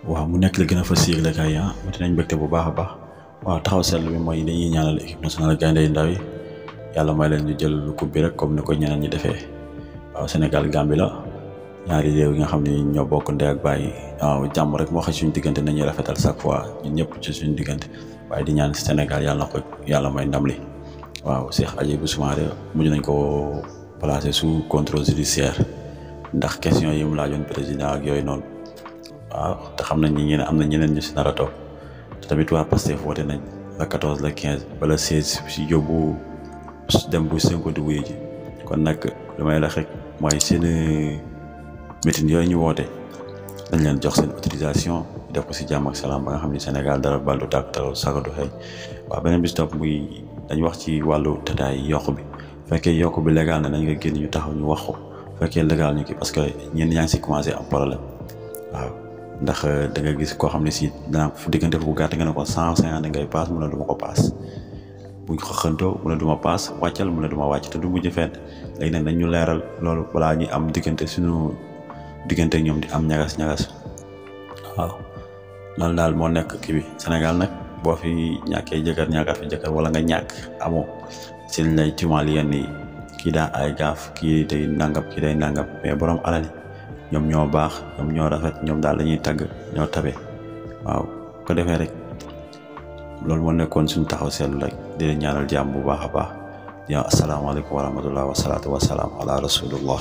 waaw mu nekk la gën a fas yéeg kay mu dinañ mbégte bu baax a baax waaw taxaw seetlu bi mooy dañuy ñaanal équipe nationale gaynde yu ndaw yi yàlla may leen ñu jël coupe bi rek comme ni ko ñeneen ñi defee waaw Sénégal Gambie la ñaari réew yi nga xam ne ñoo bokk ndey ak bàyyi waaw jàmm rek moo xam suñu diggante nañuy rafetal chaque fois ñun ñëpp ci suñu diggante waaye di ñaan Sénégal yàlla na ko yàlla may ndam li waaw Cheikh Hadjibou Soumaré mujj nañ ko placé sous contrôle judiciaire ndax question yi mu laajoon président ak yooyu noonu waaw te xam nañ ni ñeneen am na ñeneen ñu si nar a toog te tamit waa Pastef woote nañ la 14 la 15 bala 16 si yóbbu dem bu Sonko di wuyu ji kon nag li may wax rek mooy seen meeting yooyu ñu woote dañ leen jox seen autorisation def ko si jàmm ak salaam ba nga xam ni Sénégal dara bal du tàkk te saga du xëy waaw beneen bis topp muy dañ wax ci wàllu tataay yokk bi fekkee yokk bi légal na nañ nga génn ñu taxaw ñu wax ko fekkee légal ñu ki parce que ñenn yaa ngi si commencé am problème waaw ndax da nga gis koo xam ne si dana diggante bu gàtt nga ne ko 150 ngay paas mu ne du ma ko paas buñ ko xëntoo mu ne du ma paas wàccal mu ne du ma wàcc te du mujj fenn léegi nag dañ ñu leeral loolu balaa ñuy am diggante suñu diggante ñoom di am ñagas-ñagas waaw loolu daal moo nekk kii bi Sénégal nag boo fi ñàkkee jëkkër ñàkkaat fi jëkkër wala nga ñàkk amoo si lañ lay tuumaal yenn yi kii daa ay gaaf kii day nangam kii day nangam mais borom alal yi ñoom ñoo baax ñoom ñoo rafet ñoom daal dañuy tagg ñoo tabe waaw ko defee rek loolu moo nekkoon suñu taxaw seetlu rek di leen ñaanal jàmm bu baax a baax di asalaamaaleykum wa rahmatullah wa salaatu wa salaam ala rasulullah